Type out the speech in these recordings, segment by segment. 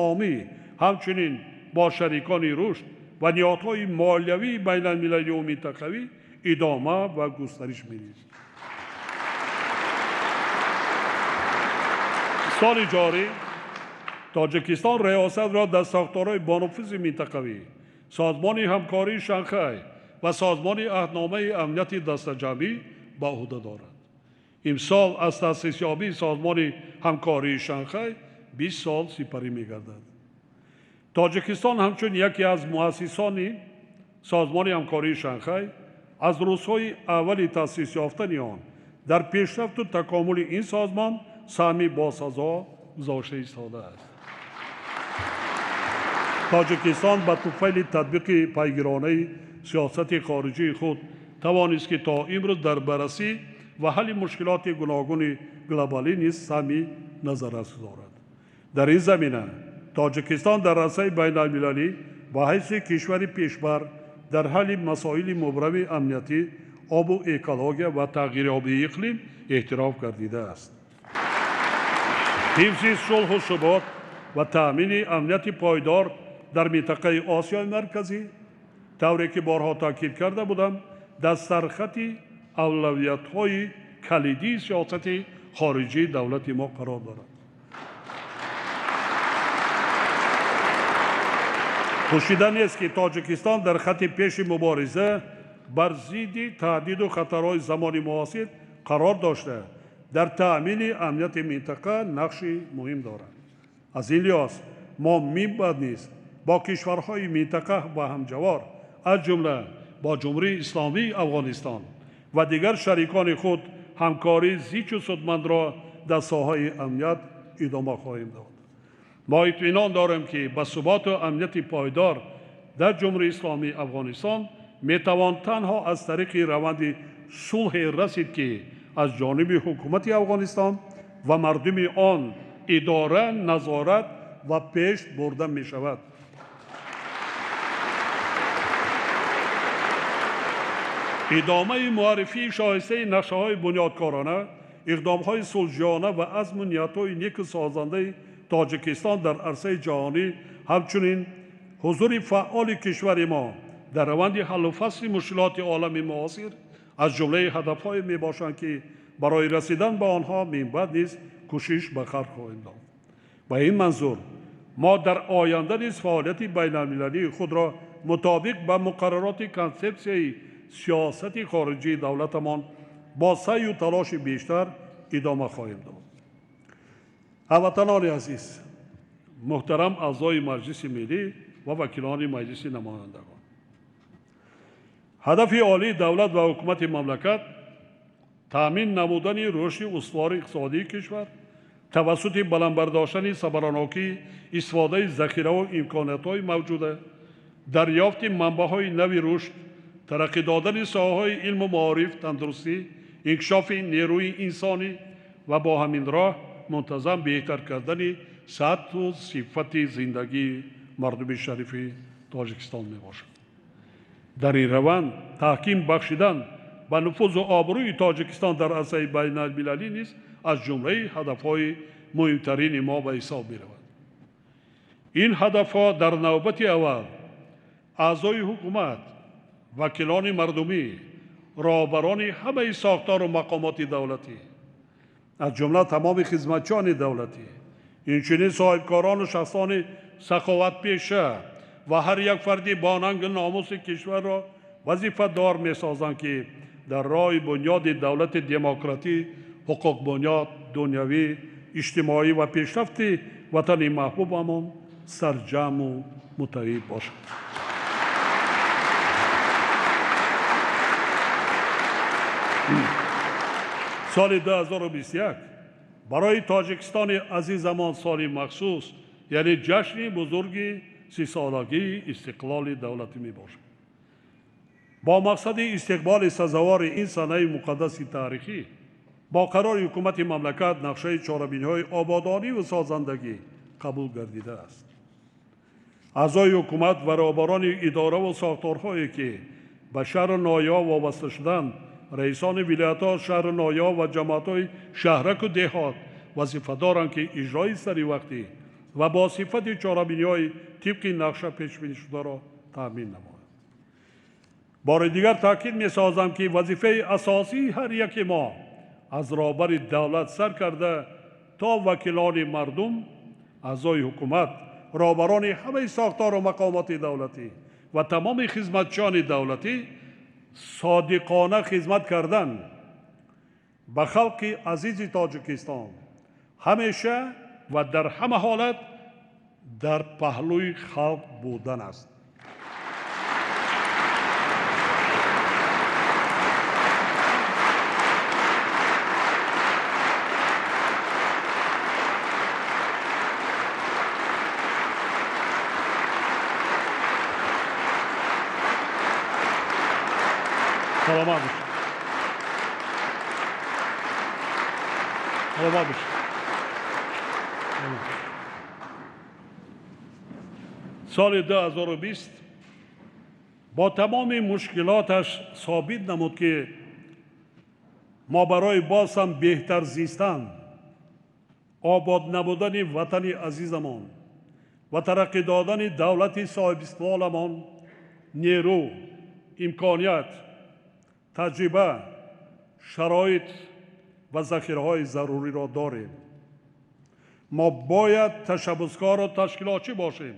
Исломӣ, ҳамчунин бо шарикони рушд ва ниҳодҳои молиявии байналмилалию минтақавӣ идома ва густариш медиҳем. Соли ҷорӣ Тоҷикистон риёсатро дар сохторҳои бонуфузи минтақавӣ, Созмони ҳамкории Шанхай ва Созмони аҳдномаи амнияти дастаҷамъӣ ба уҳда дорад. Имсол аз таъсисёбии Созмони ҳамкории Шанхай 20 сол сипарӣ мегардад. Тоҷикистон ҳамчун яке аз муассисони Созмони ҳамкории Шанхай аз рӯзҳои аввали таъсис ёфтани он дар пешрафту такомули ин созмон саҳми босазо гузошта истодааст. Тоҷикистон ба туфайли татбиқи пайгиронаи сиёсати хориҷии худ тавонист, ки то имрӯз дар баррасӣ ва ҳалли мушкилоти гуногуни глобалӣ низ саҳми назаррас дорад. Дар ин замина Тоҷикистон дар арсаи байналмилалӣ ба ҳайси кишвари пешбар дар ҳалли масоили мубрами амниятӣ, обу экология ва тағйирёбии иқлим эътироф гардидааст. Ҳифзи сулҳу субот ва таъмини амнияти пойдор дар минтақаи Осиёи Марказӣ, тавре ки борҳо таъкид карда будам, дар сархати авлавиятҳои калидии сиёсати хориҷии давлати мо қарор дорад. Пӯшида нест, ки Тоҷикистон дар хати пеши мубориза бар зидди таҳдиду хатарҳои замони муосир қарор дошта, дар таъмини амнияти минтақа нақши муҳим дорад. Аз ин лиҳоз мо минбаъд низ бо кишварҳои минтақа ва ҳамҷавор, аз ҷумла бо Ҷумҳурии Исломии Афғонистон ва дигар шарикони худ ҳамкории зичу судмандро дар соҳаи амният идома хоҳем дод. Мо итминон дорем, ки ба суботу амнияти пойдор дар Ҷумҳурии Исломии Афғонистон метавон танҳо аз тариқи раванди сулҳе расид, ки аз ҷониби ҳукумати Афғонистон ва мардуми он идора, назорат ва пеш бурда мешавад. Идомаи муаррифии шоистаи нақшаҳои бунёдкорона, иқдомҳои сулҳҷӯёна ва азму ниятҳои неку созандаи Тоҷикистон дар арсаи ҷаҳонӣ, ҳамчунин ҳузури фаъоли кишвари мо дар раванди ҳаллу фасли мушкилоти олами муосир аз ҷумлаи ҳадафҳое мебошанд, ки барои расидан ба онҳо минбаъд низ кӯшиш ба харҷ хоҳем дод. Ба ин манзур мо дар оянда низ фаъолияти байналмилалии худро мутобиқ ба муқаррароти консепсияи сиёсати хориҷии давлатамон бо саъю талоши бештар идома хоҳем дод. Ҳамватанони азиз, муҳтарам аъзои Маҷлиси Миллӣ ва вакилони Маҷлиси Намояндагон, ҳадафи олии давлат ва ҳукумати мамлакат таъмин намудани рушди устувори иқтисодии кишвар тавассути баланд бардоштани самаранокии истифодаи захираву имкониятҳои мавҷуда, дарёфти манбаъҳои нави рушд, тараққӣ додани соҳаҳои илму маориф, тандурустӣ, инкишофи нерӯи инсонӣ ва бо ҳамин роҳ мунтазам беҳтар кардани сатҳу сифати зиндагии мардуми шарифи Тоҷикистон мебошад. Дар ин раванд таҳким бахшидан ба нуфузу обрӯи Тоҷикистон дар арсаи байналмилалӣ низ аз ҷумлаи ҳадафҳои муҳимтарини мо ба ҳисоб меравад. Ин ҳадафҳо дар навбати аввал аъзои ҳукумат, вакилони мардумӣ, роҳбарони ҳамаи сохтору мақомоти давлатӣ, аз ҷумла тамоми хизматчиёни давлатӣ, инчунин соҳибкорону шахсони саховатпеша ва ҳар як фарди бо нангу номуси кишварро вазифадор месозанд, ки дар роҳи бунёди давлати демократӣ, ҳуқуқбунёд, дунявӣ, иҷтимоӣ ва пешрафти ватани маҳбубамон сарҷамъу муттаҳид бошанд. Соли 2021 барои Тоҷикистони азизамон соли махсус, яъне ҷашни бузурги 30-солагии истиқлоли давлатӣ мебошад. Бо мақсади истиқболи сазовори ин санаи муқаддаси таърихӣ бо қарори ҳукумати мамлакат нақшаи чорабиниҳои ободонӣ ва созандагӣ қабул гардидааст. Аъзои ҳукумат ва роҳбарони идораву сохторҳое, ки ба шаҳру ноҳияҳо вобаста шуданд, раисони вилоятҳо, шаҳру ноҳияҳо ва ҷамоатҳои шаҳраку деҳот вазифа доранд, ки иҷрои саривақтӣ ва бо сифати чорабиниҳои тибқи нақша пешбинишударо таъмин намояд. Бори дигар таъкид месозам, ки вазифаи асосии ҳар яки мо аз роҳбари давлат сар карда то вакилони мардум, аъзои ҳукумат, роҳбарони ҳамаи сохтору мақомоти давлатӣ ва тамоми хизматчиёни давлатӣ содиқона хизмат кардан ба халқи азизи Тоҷикистон ҳамеша ва дар ҳама ҳолат дар паҳлӯи халқ будан аст. Саломат бошед. Саломат бошед. Соли 2020 бо тамоми мушкилоташ собит намуд, ки мо барои боз ҳам беҳтар зистан, обод намудани ватани азизамон ва тараққӣ додани давлати соҳибистиқлоламон нерӯ, имконият, таҷриба, шароит ва захираҳои заруриро дорем. Мо бояд ташаббускору ташкилотчӣ бошем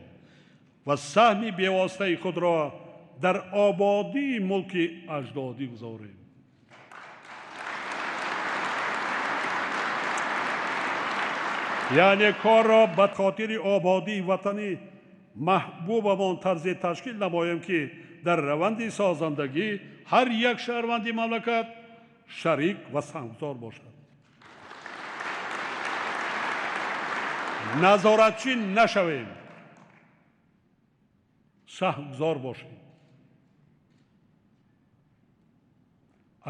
ва саҳми бевоситаи худро дар ободии мулки аҷдодӣ гузорем. Яъне корро ба хотири ободии ватани маҳбубамон тарзе ташкил намоем, ки дар раванди созандагӣ ҳар як шаҳрванди мамлакат шарик ва саҳмгузор бошад. Назоратчӣ нашавем, саҳмгузор бошем.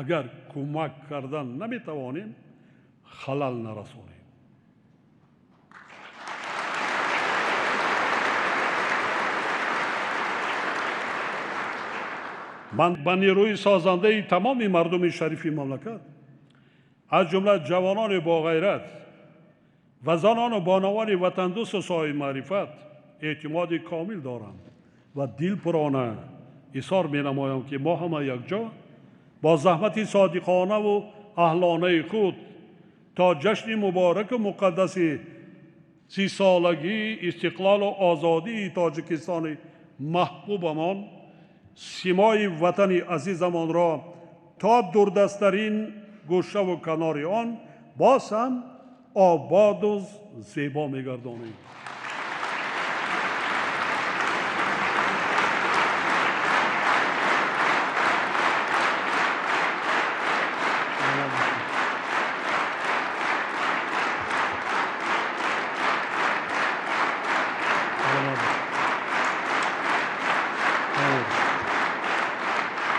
Агар кӯмак кардан наметавонем, халал нарасонем. Ман ба нерӯи созандаи тамоми мардуми шарифи мамлакат, аз ҷумла ҷавонони боғайрат ва занону бонувони ватандӯсту соҳибмаърифат эътимоди комил дорам ва дилпурона изҳор менамоям, ки мо ҳама якҷо бо заҳмати содиқонаву аҳлонаи худ то ҷашни мубораку муқаддаси 30-солагии истиқлолу озодии Тоҷикистони маҳбубамон симои ватани азизамонро то дурдасттарин гӯшаву канори он боз ҳам ободу зебо мегардонем.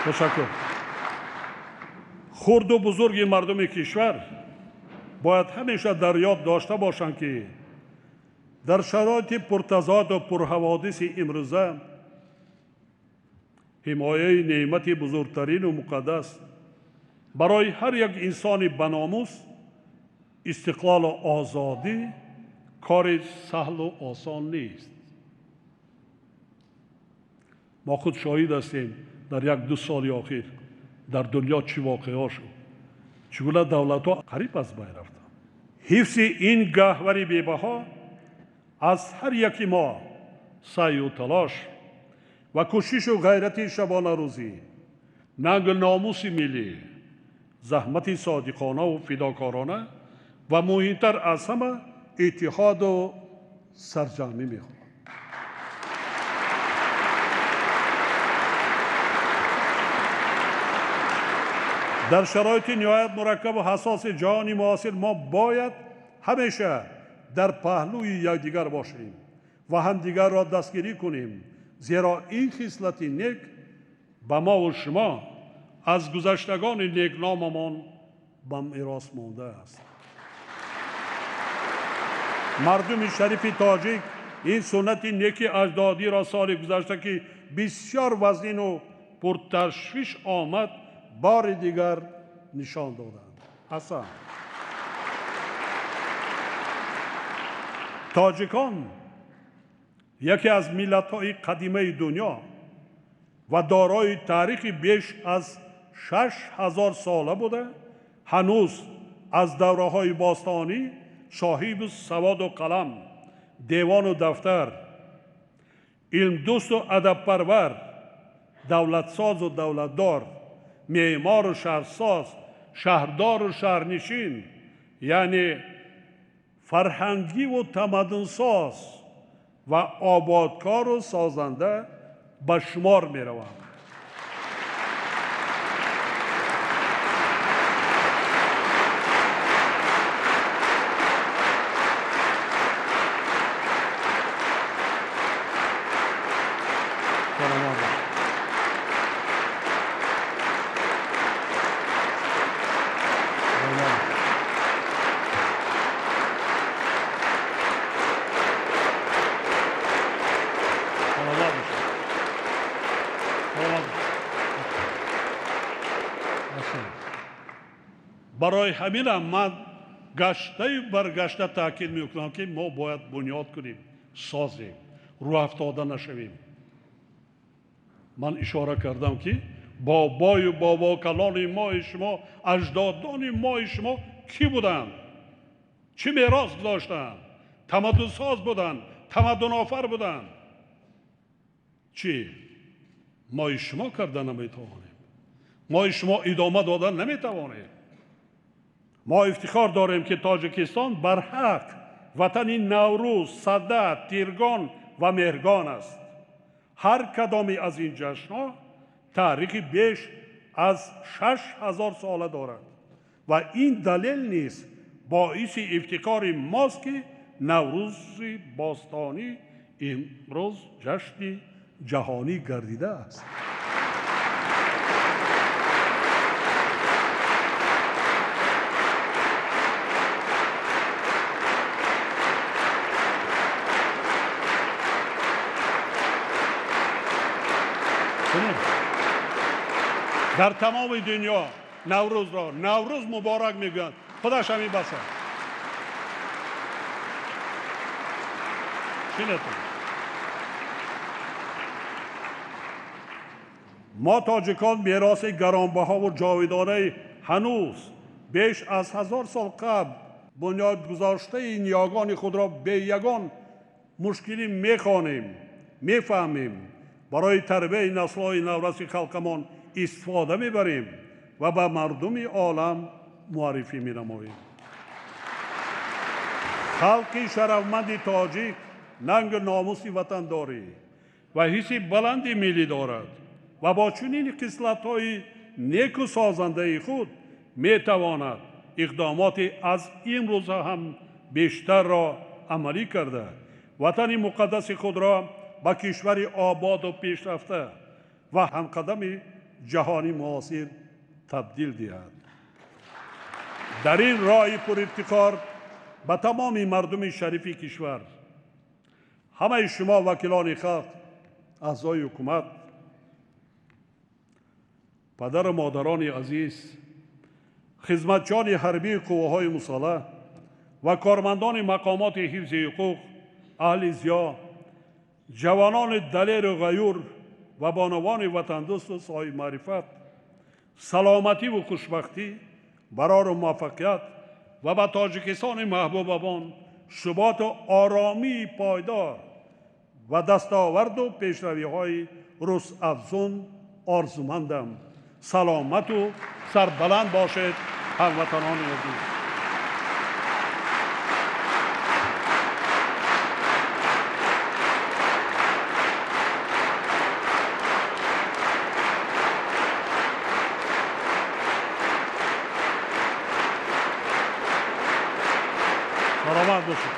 Ташаккур. Хурду бузурги мардуми кишвар бояд ҳамеша дар ёд дошта бошанд, ки дар шароити пуртазоду пурҳаводиси имрӯза ҳимояи неъмати бузургтарину муқаддас барои ҳар як инсони баномус истиқлолу озодӣ кори саҳлу осон нест. Мо худ шоҳид ҳастем дар як-ду соли охир дар дунё чӣ воқеаҳо шуд, чӣ гуна давлатҳо қариб аз байн рафтанд. Ҳифзи ин гаҳвари бебаҳо аз ҳар яки мо саъю талош ва кӯшишу ғайрати шабонарӯзӣ, нангу номуси миллӣ, заҳмати содиқонаву фидокорона ва муҳимтар аз ҳама иттиҳоду сарҷамъӣ мехоҳад. Дар шароити ниҳоят мураккабу ҳассоси ҷаҳони муосир мо бояд ҳамеша дар паҳлӯи якдигар бошем ва ҳамдигарро дастгирӣ кунем, зеро ин хислати нек ба мову шумо аз гузаштагони некномамон ба мерос мондааст. Мардуми шарифи тоҷик ин суннати неки аҷдодиро соли гузашта, ки бисёр вазнину пурташвиш омад, бори дигар нишон доданд. Ҳасан. Тоҷикон яке аз миллатҳои қадимаи дунё ва дорои таърихи беш аз 6000 сола буда, ҳанӯз аз давраҳои бостонӣ соҳиби саводу қалам, девону дафтар, илмдӯсту адабпарвар, давлатсозу давлатдор, меъмору шаҳрсоз, шаҳрдору шаҳрнишин, яъне фарҳангиву тамаддунсоз ва ободкору созанда ба шумор мераванд. Барои ҳаминам ман гаштаю баргашта таъкид мекунам, ки мо бояд бунёд кунем, созем, рӯҳафтода нашавем. Ман ишора кардам, ки бобою бобокалони мои шумо, аҷдодони мои шумо кӣ буданд, чӣ мерос гузоштанд, тамаддунсоз буданд, тамаддунофар буданд. Чӣ мои шумо карда наметавонем, мои шумо идома дода наметавонем. Мо ифтихор дорем, ки Тоҷикистон барҳақ ватани Наврӯз, Сада, Тиргон ва Меҳргон аст. Ҳар кадоме аз ин ҷашнҳо таърихи беш аз 6000 сола дорад ва ин далел низ боиси ифтихори мост, ки Наврӯзи бостонӣ имрӯз ҷашни ҷаҳонӣ гардидааст. Дар тамоми дунё Наврӯзро Наврӯз муборак мегӯянд. Худаш ҳамин бас аст. Шинатон. Мо тоҷикон мероси гаронбаҳову ҷовидонаи ҳанӯз беш аз 1000 сол қабл бунёдгузоштаи ниёгони худро бе ягон мушкилӣ мехонем, мефаҳмем, барои тарбияи наслҳои навраси халқамон истифода мебарем ва ба мардуми олам муаррифӣ менамоем. Халқи шарафманди тоҷик нангу номуси ватандорӣ ва ҳисси баланди миллӣ дорад ва бо чунин хислатҳои неку созандаи худ метавонад иқдомоти аз имрӯза ҳам бештарро амалӣ карда, ватани муқаддаси худро ба кишвари ободу пешрафта ва ҳамқадами ҷаҳони муосир табдил диҳад. Дар ин роҳи пурифтихор ба тамоми мардуми шарифи кишвар, ҳамаи шумо вакилони халқ, аъзои ҳукумат, падару модарони азиз, хизматчиёни ҳарбии қувваҳои мусаллаҳ ва кормандони мақомоти ҳифзи ҳуқуқ, аҳли зиё, ҷавонони далеру ғаюр ва бонувони ватандӯсту соҳибмаърифат, саломативу хушбахтӣ, барору муваффақият ва ба Тоҷикистони маҳбубамон суботу оромии пойдор ва дастоварду пешравиҳои рӯзафзун орзумандам. Саломату сарбаланд бошед, ҳамватанони азиз. Саломат бошед.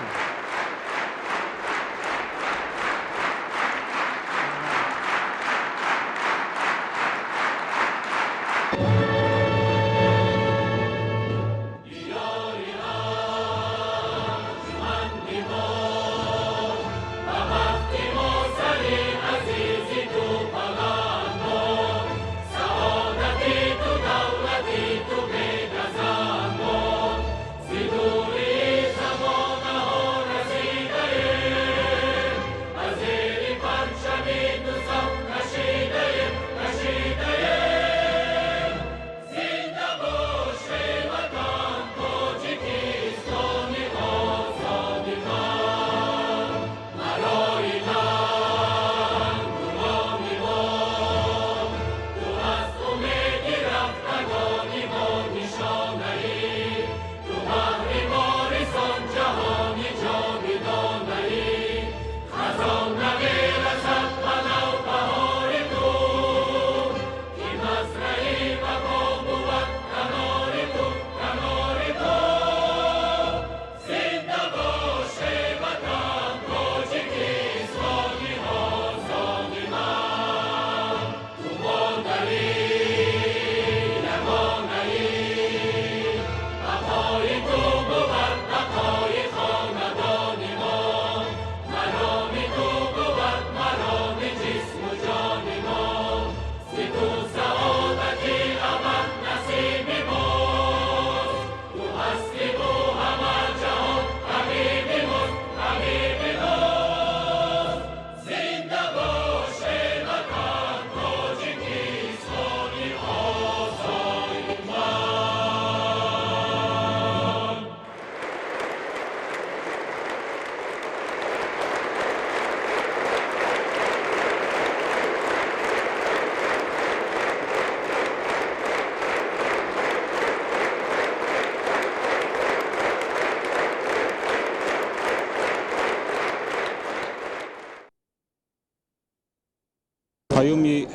Паёми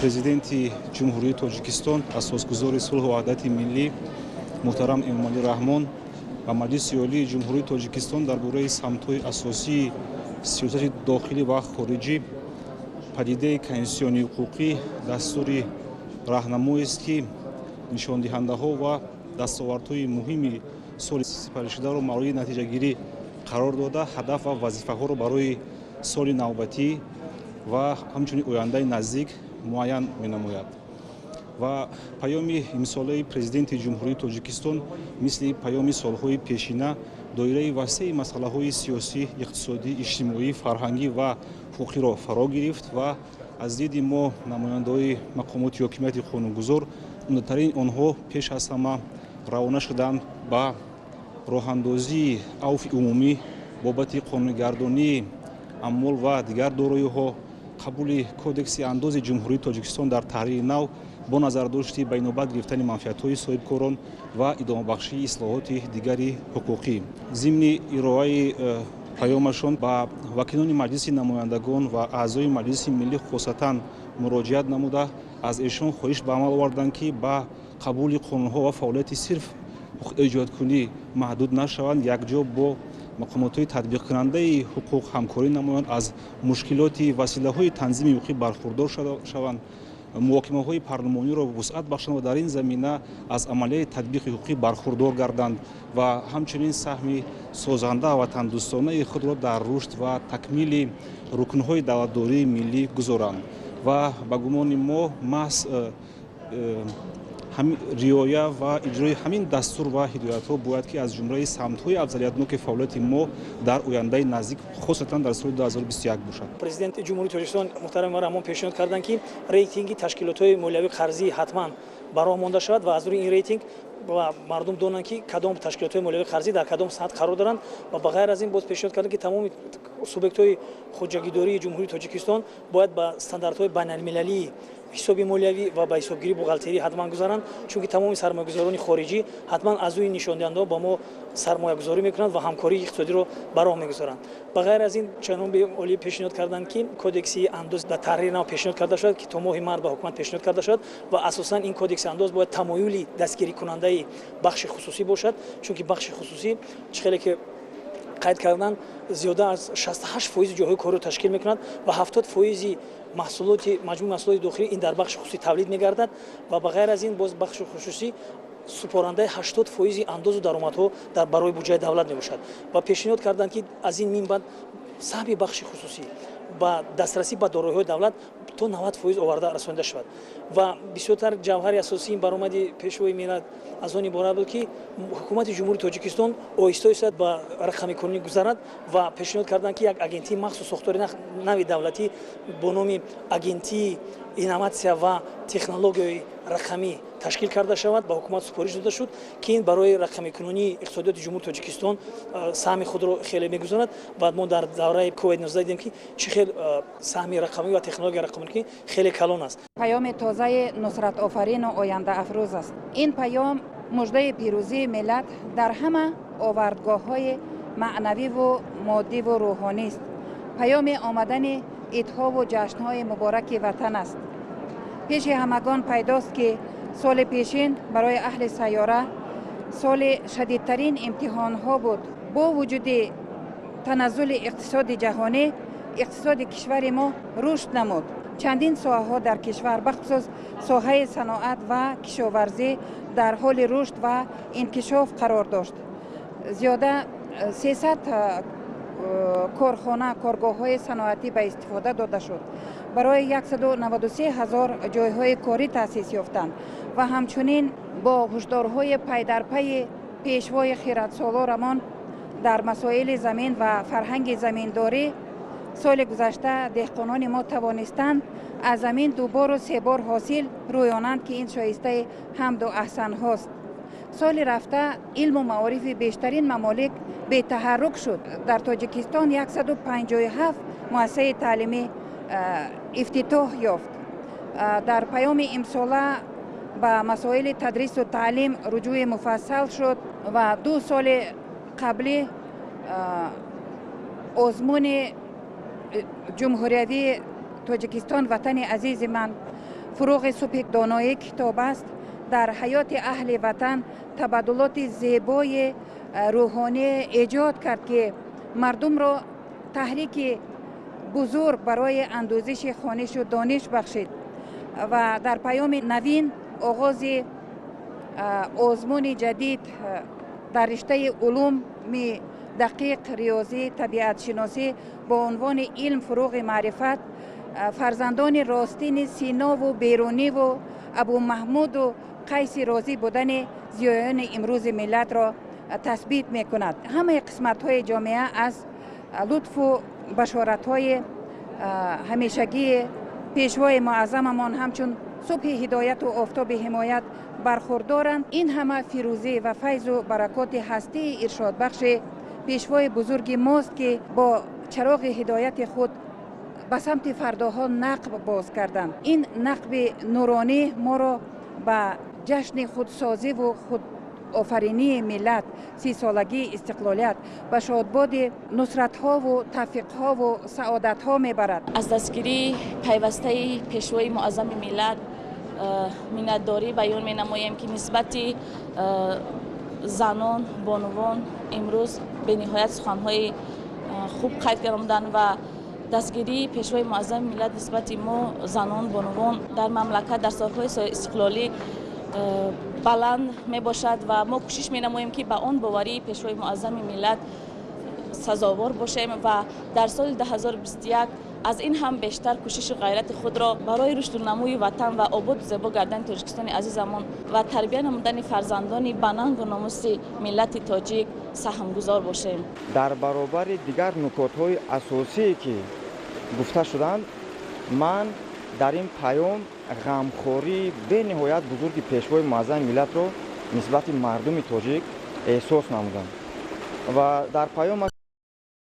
Президенти Ҷумҳурии Тоҷикистон, Асосгузори сулҳу ваҳдати миллӣ муҳтарам Эмомалӣ Раҳмон ба Маҷлиси Олии Ҷумҳурии Тоҷикистон дар бораи самтҳои асосии сиёсати дохилӣ ва хориҷӣ, падидаи конститутсионии ҳуқуқӣ, дастури раҳнамоест, ки нишондиҳандаҳо ва дастовардҳои муҳими соли сипаришударо мавриди натиҷагирӣ қарор дода, ҳадаф ва вазифаҳоро барои соли навбатӣ ва ҳамчунин ояндаи наздик муайян менамояд. Ва паёми имсолаи Президенти Ҷумҳурии Тоҷикистон, мисли паёми солҳои пешина, доираи васеи масъалаҳои сиёсӣ, иқтисодӣ, иҷтимоӣ, фарҳангӣ ва ҳуқуқиро фаро гирифт. Ва аз диди мо, намояндаҳои мақомоти ҳокимияти қонунгузор, умдатарин онҳо пеш аз ҳама равона шуданд ба роҳандозии авфи умумӣ бобати қонунигардонии амвол ва дигар дороиҳо, қабули Кодекси андози Ҷумҳурии Тоҷикистон дар таҳрири нав бо назардошти ба инобат гирифтани манфиатҳои соҳибкорон ва идомабахшии ислоҳоти дигари ҳуқуқӣ. Зимни ироаи паёмашон ба вакилони Маҷлиси намояндагон ва аъзои Маҷлиси Миллӣ хосатан муроҷиат намуда, аз эшон хоҳиш ба амал оварданд, ки ба қабули қонунҳо ва фаъолияти сирф эҷодкунӣ маҳдуд нашаванд, якҷо бо мақомотҳои татбиқкунандаи ҳуқуқ ҳамкорӣ намоянд, аз мушкилоти василаҳои танзими ҳуқуқӣ бархурдор шаванд, муҳокимаҳои парлумониро вусъат бахшанд ва дар ин замина аз амалияи татбиқи ҳуқуқӣ бархурдор гарданд ва ҳамчунин саҳми созанда ва ватандӯстонаи худро дар рушд ва такмили рукнҳои давлатдории миллӣ гузоранд. Ва ба гумони мо, маҳз риоя ва иҷрои ҳамин дастур ва ҳидоятҳо бояд ки аз ҷумлаи самтҳои афзалиятноки фаъолияти мо дар ояндаи наздик, хосатан дар соли 2021 бошад. Президенти Ҷумҳурии Тоҷикистон муҳтарам Эмомалӣ Раҳмон пешниҳод карданд, ки рейтинги ташкилотҳои молиявии қарзӣ ҳатман ба роҳ монда шавад ва аз рӯи ин рейтинг ва мардум донанд, ки кадом ташкилотҳои молиявии қарзӣ дар кадом сатҳ қарор доранд. Ва ба ғайр аз ин боз пешниҳод карданд, ки тамоми субъектҳои хоҷагидории Ҷумҳурии Тоҷикистон бояд ба стандартҳои байналмилалии ҳисоби молиявӣ ва ба ҳисобгирии бухгалтерӣ ҳатман гузаранд, чунки тамоми сармоягузорони хориҷӣ ҳатман аз рӯи нишондиҳандаҳо ба мо сармоягузорӣ мекунанд ва ҳамкории иқтисодиро ба роҳ мегузоранд. Ба ғайр аз ин, ҷаноби олӣ пешниҳод карданд, ки Кодекси андоз дар таҳрири нав пешниҳод карда шавад, ки то моҳи март ба ҳукумат пешниҳод карда шавад. Ва асосан ин Кодекси андоз бояд тамоюли дастгирикунандаи бахши хусусӣ бошад, чунки бахши хусусӣ, чӣ хеле ки қайд карданд, зиёда аз 68 фоизи ҷойҳои корро ташкил мекунад ва 70 фоизи маҳсулоти маҷмӯи маҳсулоти дохилӣ ин дар бахши хусусӣ тавлид мегардад. Ва ба ғайр аз ин боз бахши хусусӣ супорандаи 80 фоизи андозу даромадҳо дар барои буҷаи давлат мебошад. Ва пешниҳод карданд, ки аз ин мин баъд саҳми бахши хусусӣ ба дастрасӣ ба дороиҳои давлат то 90 фоиз оварда расонида шавад. Ва бисёртар ҷавҳари асосии ин баромади Пешвои миллат аз он иборат буд, ки Ҳукумати Ҷумҳурии Тоҷикистон оҳиста оҳиста ба рақамикунонӣ гузарад. Ва пешниҳод карданд, ки як агентии махсус, сохтори нави давлатӣ бо номи Агентии инноватсия ва технологияи рақамӣ ташкил карда шавад, ба ҳукумат супориш дода шуд, ки ин барои рақамикунонии иқтисодиёти Ҷумҳурии Тоҷикистон саҳми худро хеле мегузорад. Ва мо дар давраи COVID-19 дидем, ки чӣ хел саҳми рақамӣ ва технологияи рақамикунонӣ хеле калон аст. Паёми тозаи нусратофарину ояндаафрӯз аст. Ин паём муждаи пирӯзии миллат дар ҳама овардгоҳҳои маънавиву моддиву рӯҳонист. Паёми омадани идҳову ҷашнҳои мубораки ватан аст. Пеши ҳамагон пайдост, ки соли пешин барои аҳли сайёра соли шадидтарин имтиҳонҳо буд. Бо вуҷуди таназзули иқтисоди ҷаҳонӣ, иқтисоди кишвари мо рушд намуд. Чандин соҳаҳо дар кишвар, бахусус соҳаи саноат ва кишоварзӣ, дар ҳоли рушд ва инкишоф қарор дошт. Зиёда 300 корхона, коргоҳҳои саноатӣ ба истифода дода шуд, барои 193 ҳазор ҷойҳои корӣ таъсис ёфтанд. Ва ҳамчунин бо ҳушдорҳои пайдарпайи пешвои хиратсолорамон дар масоили замин ва фарҳанги заминдорӣ, соли гузашта деҳқонони мо тавонистанд аз замин дубору себор ҳосил рӯёнанд, ки ин шоистаи ҳамду аҳсанҳост. Соли рафта илму маорифи бештарин мамолик бетаҳаррук шуд. Дар Тоҷикистон 157 муассисаи таълимӣ ифтитоҳ ёфт. Дар паёми имсола ба масоили тадрису таълим руҷӯи муфассал шуд ва 2 соли қаблӣ озмуни ҷумҳуриявии «Тоҷикистон ватани азизи ман, фурӯғи субҳи доноӣ китоб аст» дар ҳаёти аҳли ватан табаддулоти зебои рӯҳонӣ эҷод кард, ки мардумро таҳрики бузург барои андӯзиши хонишу дониш бахшид. Ва дар паёми навин оғози озмуни ҷадид дар риштаи улуми дақиқ, риёзӣ, табиатшиносӣ бо унвони «Илм фурӯғи маърифат» фарзандони ростини Синову Беруниву Абумаҳмуду Қайси Розӣ будани зиёёни имрӯзи миллатро тасбит мекунад. Ҳамаи қисматҳои ҷомеа аз лутфу башоратҳои ҳамешагии пешвои муаззамамон ҳамчун субҳи ҳидояту офтоби ҳимоят бархурдоранд. Ин ҳама фирӯзӣ ва файзу баракоти ҳастии иршодбахши пешвои бузурги мост, ки бо чароғи ҳидояти худ ба самти фардоҳо нақб боз карданд. Ин нақби нуронӣ моро ба ҷашни худсозиву худофаринии миллат, 30-солагии истиқлолият, ба шодбоди нусратҳову тавфиқҳову саодатҳо мебарад. Аз дастгирии пайвастаи пешвои муаззами миллат миннатдорӣ баён менамоем, ки нисбати занон, бонувон имрӯз бениҳоят суханҳои хуб қайд намуданд ва дастгирии пешвои муаззами миллат нисбати мо, занон, бонувон дар мамлакат дар солҳои истиқлолӣ баланд мебошад ва мо кӯшиш менамоем, ки ба он боварии пешвои муаззами миллат сазовор бошем ва дар соли 2021 аз ин ҳам бештар кӯшишу ғайрати худро барои рушду намӯи ватан ва ободу зебо гардани Тоҷикистони азизамон ва тарбия намудани фарзандони банангу номуси миллати тоҷик саҳмгузор бошем. Дар баробари дигар нукотҳои асосие, ки гуфта шуданд, ман дар ин паём ғамхории бениҳоят бузурги пешвои муаззами миллатро нисбати мардуми тоҷик эҳсос намудам ва дар паём